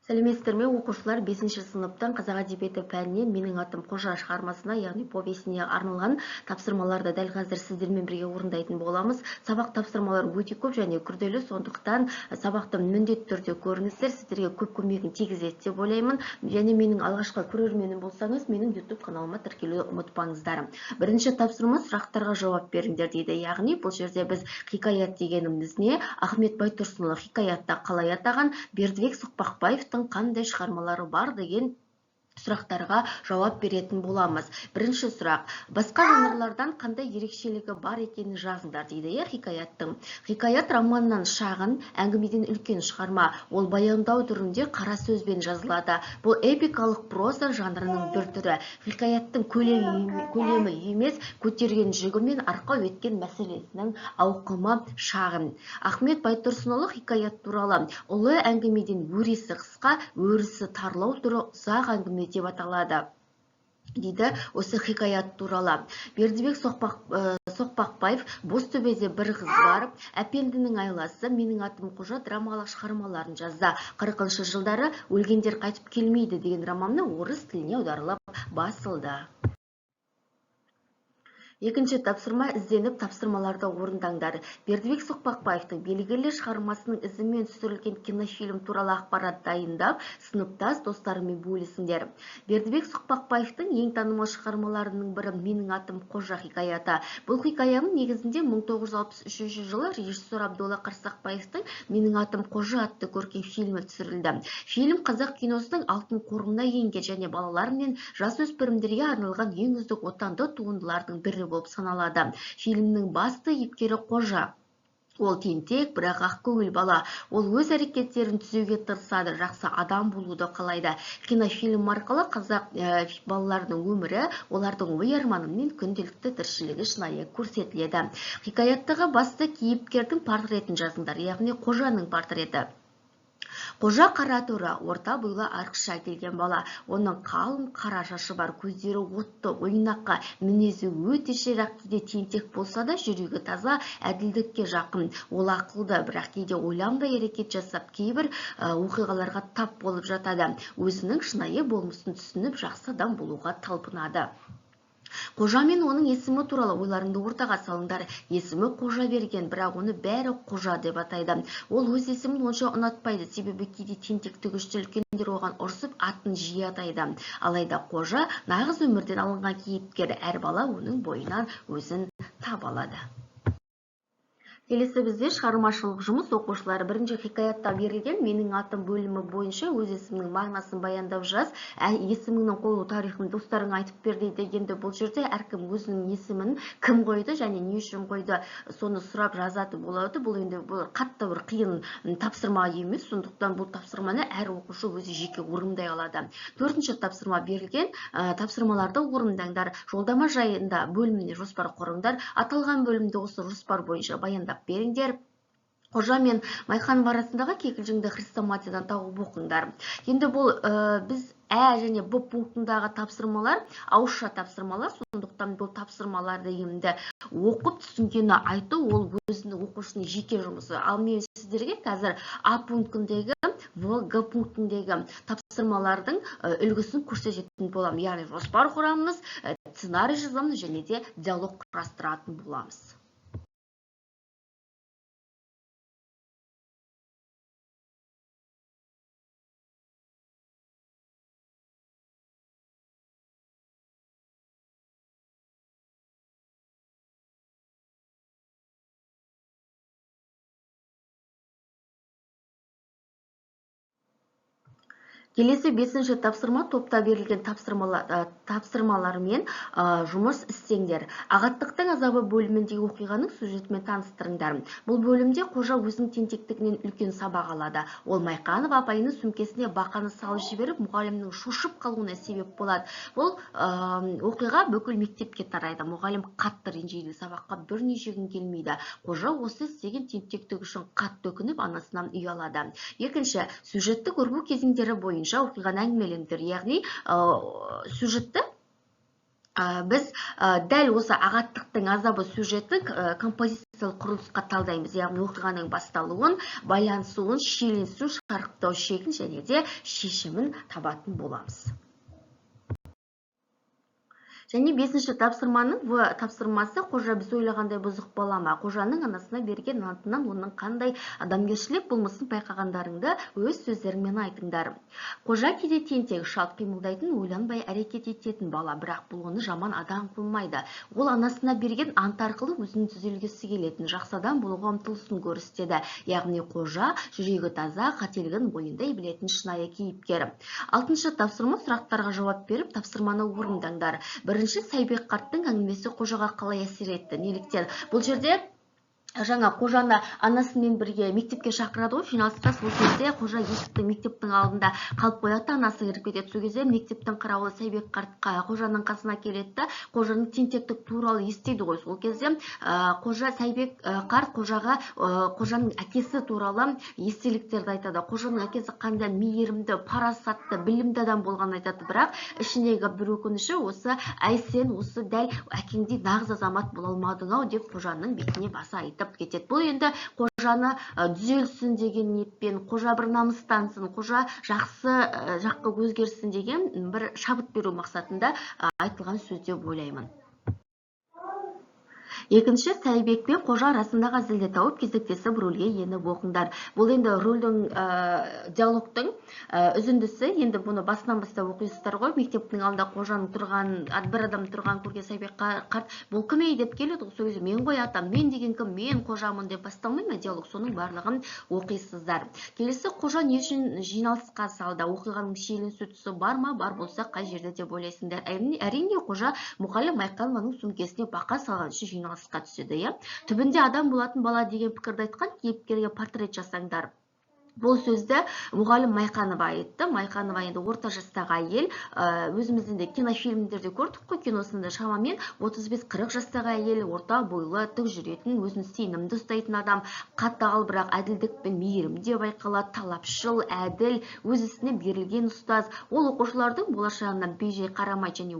Сәлеметсіздер ме, оқушылар? 5 сыныптың қазақ әдебиеті пәнінен «Менің атым Қожа» шығармасына, яғни повесіне арналған тапсырмаларды дәл қазір сіздермен бірге орындайтын боламыз. Сабақ тапсырмалары өте көп және күрделі, сондықтан сабақты міндетті түрде көріңіздер, сіздерге көп көмегін тигізеді деп ойлаймын. Және менің алғашқы көрерменім болсаңыз, менің YouTube каналыма тіркелуді ұмытпаңыздар. Бірінші тапсырма: сұрақтарға жауап беріңдер дейді. Яғни бұл жерде біз хикаят дегеніміз не, Ахмет Байтұрсынұлы хикаятта қалай атаған, Бердібек Соқпақбаевтың қандай шығармалары бар деген сұрақтарға жауап беретін боламыз. Бірінші сұрақ: басқа жанрлардан қандай ерекшелігі бар екенін жазыңдар дейді, иә, хикаяттың. Хикаят романнан шағын, әңгімеден үлкен шығарма. Ол баяндау түрінде қара сөзбен жазылады. Бұл эпикалық проза жанрының бір түрі. Хикаяттың көлемі емес, көтерген жүгі мен арқау еткен мәселесінің ауқымы шағын. Ахмет Байтұрсынұлы хикаят туралы: ұлы әңгімеден өресі қысқа, өрісі тарлау түрі ұзақ әңгіме деп аталады дейді осы хикаят туралы. Бердібек Соқпақбаев «Бозтөбеде бір қыз бар», «Әпендінің айласы», «Менің атым Қожа» драмалық шығармаларын жазды. 40 жылдары «Өлгендер қайтып келмейді» деген романы орыс тіліне аударылып басылды. Екінші тапсырма: ізденіп тапсырмаларды орындаңдар. Бердібек Соқпақбаевтың белгілі шығармасының ізімен түсірілген кинофильм туралы ақпарат дайындап, сыныптас достарымен бөлісіңдер. Бердібек Соқпақбаевтың ең танымал шығармаларының бірі «Менің атым Қожа» хикаяты. Бұл хикаяның негізінде 1963 жылы режиссер Абдолла Қарсақбаевтың «Менің атым Қожа» атты көркем фильмі түсірілді. Фильм қазақ киносының алтын қорына енген және балалар мен жасөспірімдерге арналған ең үздік отанды туындылардың бірі болып саналады. Фильмнің басты кейіпкері Қожа. Ол тентек, бірақ ақкөңіл бала. Ол өз әрекеттерін түзеуге тырысады, жақсы адам болуды қалайды. Кинофильм арқылы қазақ балаларының өмірі, олардың ой арманы мен күнделікті тіршілігі шынайы көрсетіледі. Хикаяттағы басты кейіпкердің портретін жазыңдар, яғни Қожаның портреті. Қожа қара торы, орта бойлы, арықша келген бала. Оның қалың қара шашы бар, көздері отты, ойнақы, мінезі өте ширақ, кейде тентек болса да жүрегі таза, әділдікке жақын. Ол ақылды, бірақ кейде ойланбай әрекет жасап, кейбір оқиғаларға тап болып жатады. Өзінің шынайы болмысын түсініп, жақсы адам болуға талпынады. Қожа мен оның есімі туралы ойларыңды ортаға салыңдар. Есімі Қожа берген, бірақ оны бәрі Қожа деп атайды. Ол өз есімін онша ұнатпайды, себебі кейде тентектігі үшін үлкендер оған ұрсып, атын жиі атайды. Алайда Қожа нағыз өмірден алынған кейіпкер, әр бала оның бойынан өзін таба алады. Келесі бізде шығармашылық жұмыс, оқушылары. Бірінші хикаятта берілген «Менің атым» бөлімі бойынша өз есіміңнің мағынасын баяндап жаз, есіміңнің қойылу тарихын достарыңа айтып бер дейді. Енді бұл жерде әркім өзінің есімін кім қойды және не үшін қойды, соны сұрап жазатын болады. Бұл енді бұл қатты бір қиын тапсырма емес, сондықтан бұл тапсырманы әр оқушы өзі жеке орындай алады. Төртінші тапсырма берілген, тапсырмаларды орындаңдар. Жолдама жайында бөліміне жоспар құрыңдар. Аталған бөлімді осы жоспар бойынша баяндап беріңдер. Қожа мен Майқанов арасындағы кикілжіңді хрестоматиядан тауып оқыңдар. Енді бұл біз Ә және Б пунктындағы тапсырмалар ауызша тапсырмалар, сондықтан бұл тапсырмаларды енді оқып түсінгені айту ол өзінің оқушының жеке жұмысы. Ал мен сіздерге қазір А пунктіндегі, В, Г пунктіндегі тапсырмалардың үлгісін көрсететін боламын. Яғни жоспар құрамыз, сценарий жазамыз және де диалог құрастыратын боламыз. Келесі бесінші тапсырма: топта берілген тапсырмалармен жұмыс істеңдер. «Ағаттықтың азабы» бөліміндегі оқиғаның сюжетімен таныстырыңдар. Бұл бөлімде Қожа өзінің тентектігінен үлкен сабақ алады. Ол Майқанов апайының сөмкесіне бақаны салып жіберіп, мұғалімнің шошып қалуына себеп болады. Бұл оқиға бүкіл мектепке тарайды. Мұғалім қатты ренжиді, сабаққа бірнеше күн келмейді. Қожа осы істеген тентектігі үшін қатты өкініп, анасынан ұялады. Екінші, сюжеттік өрбу кезеңдері бойынша оқиғаны әңгімелеңдер. Яғни сюжетті біз дәл осы «Ағаттықтың азабы» сюжеттік композиция синтаксисалық құрылысқа талдаймыз, яғни оқиғаның басталуын, байланысуын, шиеленісу, шарықтау шегін және де шешімін табатын боламыз. Және бесінші тапсырманың В тапсырмасы: «Қожа біз ойлағандай бұзық бала ма? Қожаның анасына берген антынан оның қандай адамгершілік болмысын байқағандарыңды өз сөздеріңмен айтыңдар». Қожа кейде тентек, шалт қимылдайтын, ойланбай әрекет ететін бала, бірақ бұл оны жаман адам қылмайды. Ол анасына берген ант арқылы өзінің түзелгісі келетін, жақсы адам болуға ұмтылысын көрсетеді. Яғни Қожа жүрегі таза, қателігін мойындай білетін шынайы кейіпкер. Алтыншы тапсырма: сұрақтарға жауап беріп, тапсырманы орындаңдар. Бірінші, Сәйбек қарттың әңгімесі Қожаға қалай әсер етті? Неліктен? Бұл жерде жаңа Қожаны анасымен бірге мектепке шақырады ғой, жиналысқа. Сол кезде Қожа есіктің, мектептің алдында қалып қояды да, анасы кіріп кетеді. Сол кезде мектептің қарауылы Сәйбек қартқа, Қожаның қасына келеді да, Қожаның тентектік туралы естиді ғой. Сол кезде Қожа, Сәйбек қарт Қожаға Қожаның әкесі туралы естеліктерді айтады. Қожаның әкесі қандай мейірімді, парасатты, білімді адам болғанын айтады. Бірақ ішіндегі бір өкініші осы: «Әй, сен осы дәл әкеңдей нағыз азамат бола алмадың ау», – деп Қожаның бетіне баса айтып кетеді. Бұл енді Қожаны түзелсін деген ниетпен, Қожа бір намыстансын, Қожа жақсы жаққа өзгерсін деген бір шабыт беру мақсатында айтылған сөз деп ойлаймын. Екінші, Сәйбек пен Қожа арасындағы әзілді тауып, кезектесіп рөлге еніп оқыңдар. Бұл енді рөлдің, диалогтың үзіндісі. Енді бұны басынан бастап оқисыздар ғой. Мектептің алдында Қожаның тұрған, бір адам тұрған көрген Сәйбек қарт: «Бұл кім, ей?» – деп келеді ғой. Сол кезде: «Мен ғой, атам, мен деген кім? Мен Қожамын», – деп басталмай ма диалог? Соның барлығын оқисыздар. Келесі, Қожа не үшін жиналысқа салды? Оқиғаның шиеленісу тұсы бар ма? Бар болса, қай жерде деп ойлайсыңдар? Әрине, Қожа мұғалім Майқанованың сөмкесіне бақа салған үшін жиналысқа түседі, иә. Түбінде адам болатын бала деген пікірді айтқан кейіпкерге портрет жасаңдар. Бұл сөзді мұғалім Майқанова айтты. Майқанова енді орта жастағы әйел. Өзіміздің де кинофильмдерде көрдік қой, киносында шамамен 35-40 жастағы әйел, орта бойлы, тік жүретін, өзін сенімді ұстайтын адам, қатал, бірақ әділдік пен мейірім де байқалады, талапшыл, әділ, өз ісіне берілген ұстаз. Ол оқушылардың болашағына бейжай қарамайды және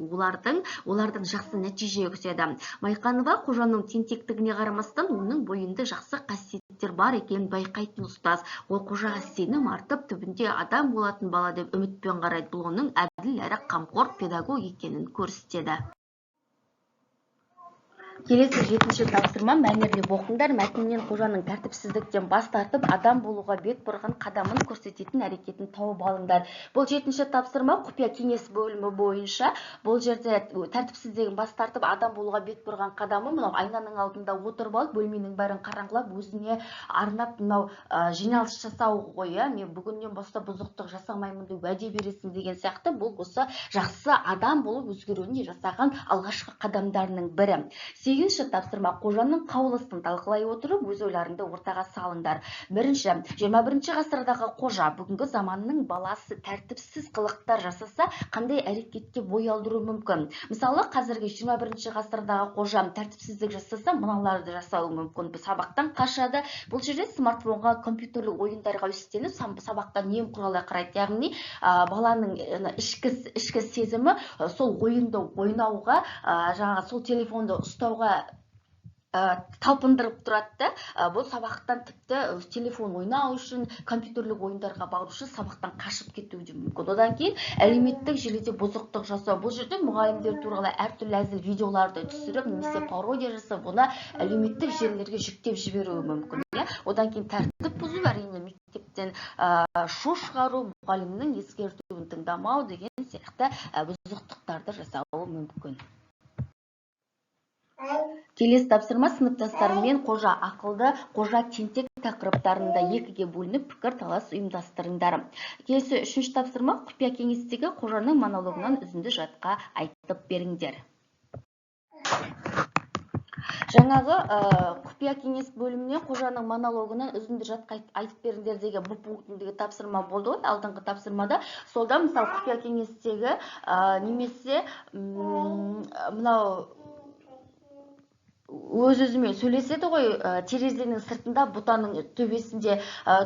олардан жақсы нәтиже күтеді. Майқанова Қожаның тентектігіне қарамастан, оның бойында жақсы қасиеттер бар екенін байқайтын ұстаз. Ол Қожаға сенім артып, түбінде адам болатын бала деп үмітпен қарайды. Бұл оның әділ әрі қамқор педагог екенін көрсетеді. Келесі жетінші тапсырма: мәнерлеп оқыңдар. Мәтіннен Қожаның тәртіпсіздіктен бас тартып, адам болуға бет бұрған қадамын көрсететін әрекетін тауып алыңдар. Бұл жетінші тапсырма құпия кеңес бөлімі бойынша. Бұл жерде тәртіпсіздігін бас тартып, адам болуға бет бұрған қадамы мынау айнаның алдында отырып алып, бөлменің бәрін қараңғылап, өзіне арнап мынау жиналыс жасау ғой, иә. «Мен бүгіннен бастап бұзықтық жасамаймын деп уәде бересің» деген сияқты. Бұл осы жақсы адам болып өзгеруіне жасаған алғашқы қадамдарының бірі. Сегізінші тапсырма: Қожаның қаулысын талқылай отырып, өз ойларыңды ортаға салыңдар. Бірінші, 21-ғасырдағы Қожа, бүгінгі заманның баласы тәртіпсіз қылықтар жасаса, қандай әрекетке бой алдыруы мүмкін? Мысалы, қазіргі 21-ғасырдағы Қожа тәртіпсіздік жасаса, мыналарды жасауы мүмкін: сабақтан қашады. Бұл жерде смартфонға, компьютерлік ойындарға үстеніп, сабаққа немқұрайлы қарайды. Яғни баланың ішкі сезімі сол ойынды ойнауға, жаңағы сол телефонды ұстауға талпындырып тұрады да. Бұл сабақтан тіпті телефон ойнау үшін, компьютерлік ойындарға бару үшін сабақтан қашып кетуі де мүмкін. Одан кейін әлеуметтік желіде бұзықтық жасау. Бұл жерде мұғалімдер туралы әртүрлі әзіл видеоларды түсіріп немесе пародия жасап, оны әлеуметтік желілерге жүктеп жіберуі мүмкін, иә. Одан кейін тәртіп бұзу, әрине, мектептен шу шығару, мұғалімнің ескертуін тыңдамау деген сияқты бұзықтықтарды жасауы мүмкін. Келесі тапсырма: сыныптастарыңмен «Қожа ақылды», «Қожа тентек» тақырыптарында екіге бөлініп, пікір талас ұйымдастырыңдар. Келесі үшінші тапсырма: құпия кеңестегі Қожаның монологынан үзінді жатқа айтып беріңдер. Жаңағы құпия кеңес бөлімінен «Қожаның монологынан үзінді жатқа айтып беріңдер» деген бұл пунктіндегі тапсырма болды ғой алдыңғы тапсырмада. Сонда, мысалы, құпия кеңестегі немесе мынау Өз-өзімен сөйлеседі ғой, терезенің сыртында, бұтаның төбесінде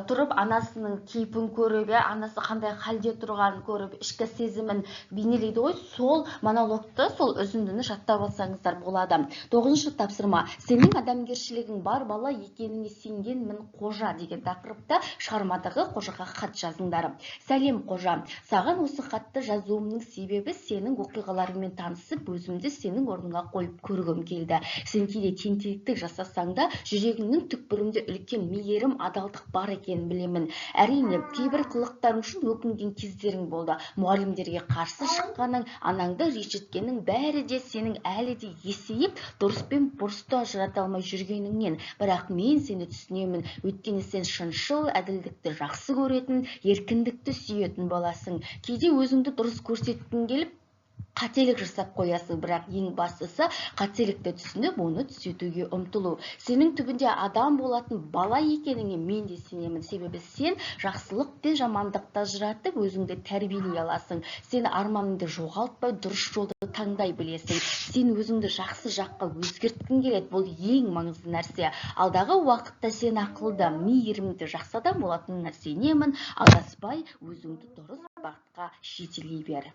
тұрып, анасының кейпін көріп, анасы қандай халде тұрғанын көріп, ішкі сезімін бейнелейді ғой. Сол монологты, сол үзіндіні жаттап алсаңыздар болады. 9-шы тапсырма. Сенің адамгершілігің бар бала екеніңе сенгенмін, Қожа деген тақырыпта шығармадағы Қожаға хат жазыңдар. Сәлем, Қожа. Саған осы хатты жазуымның себебі сенің оқиғаларыңмен танысып, өзімді сенің орныңа қойып көргім келді. Сен кейде тентектік жасасаң да, жүрегіңнің түкпірінде үлкен мейірім, адалдық бар екенін білемін. Әрине, кейбір қылықтарың үшін өкінген кездерің болды. Мұғалімдерге қарсы шыққаның, анаңды ренжіткенің бәрі де сенің әлі де есейіп, дұрыс пен бұрысты ажырата алмай жүргеніңнен. Бірақ мен сені түсінемін, өйткені сен шыншыл, әділдікті жақсы көретін, еркіндікті сүйетін баласың. Кейде өзіңді дұрыс көрсеткің келіп, қателік жасап қоясың, бірақ ең бастысы қателікті түсініп, оны түзетуге ұмтылу. Сенің түбінде адам болатын бала екеніңе мен де сенемін, себебі сен жақсылық пен жамандықты ажыратып, өзіңді тәрбиелей аласың. Сен арманыңды жоғалтпай, дұрыс жолды таңдай білесің. Сен өзіңді жақсы жаққа өзгерткің келеді, бұл ең маңызды нәрсе. Алдағы уақытта сен ақылды, мейірімді, жақсы адам болатыныңа сенемін. Адаспай, өзіңді дұрыс бағытқа жетелей бер.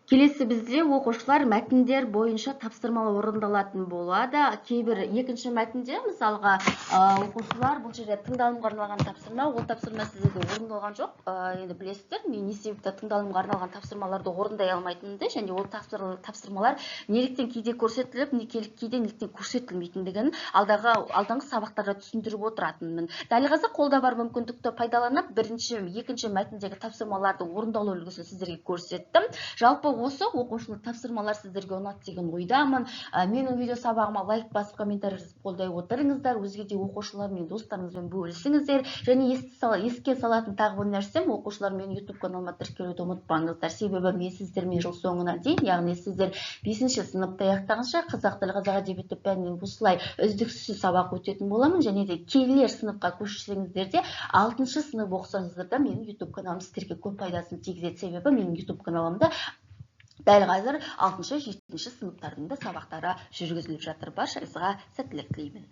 Келесі бізде, оқушылар, мәтіндер бойынша тапсырмалар орындалатын болады. Кейбір екінші мәтінде, мысалға, оқушылар, бұл жерде тыңдалымға арналған тапсырма, ол тапсырма сіздерде орындалған жоқ. Енді білесіздер, мен не себепті тыңдалымға арналған тапсырмаларды орындай алмайтынымды және ол тапсырмалар неліктен кейде көрсетіліп, кейде неліктен көрсетілмейтіндігін алдыңғы сабақтарда түсіндіріп отыратынмын. Дәл қазір қолда бар мүмкіндікті пайдаланып, бірінші, екінші мәтіндегі тапсырмаларды орындалу үлгісін сіздерге көрсеттім. Жалпы осы оқушылық тапсырмалар сіздерге ұнады деген ойдамын. Менің видео сабағыма лайк басып, комментарий жазып қолдай отырыңыздар. Өзге де оқушылармен, достарыңызбен бөлісіңіздер. Және еске салатын тағы бір нәрсем, оқушылар, менің YouTube каналыма тіркелуді ұмытпаңыздар. Себебі мен сіздермен жыл соңына дейін, яғни сіздер 5-ші сыныпты аяқтағанша қазақ тілі, қазақ әдебиеті пәнінен осылай үздіксіз сабақ өтетін боламын. Және де келер сыныпқа көшсеңіздер де, 6-шы сынып оқысаңыздар да, менің YouTube каналым сіздерге көп пайдасын тигізеді. Себебі менің YouTube каналымда дәл қазір 6-шы, 7-ші сыныптардың да сабақтары жүргізіліп жатыр. Баршаңызға сәттілік тілеймін.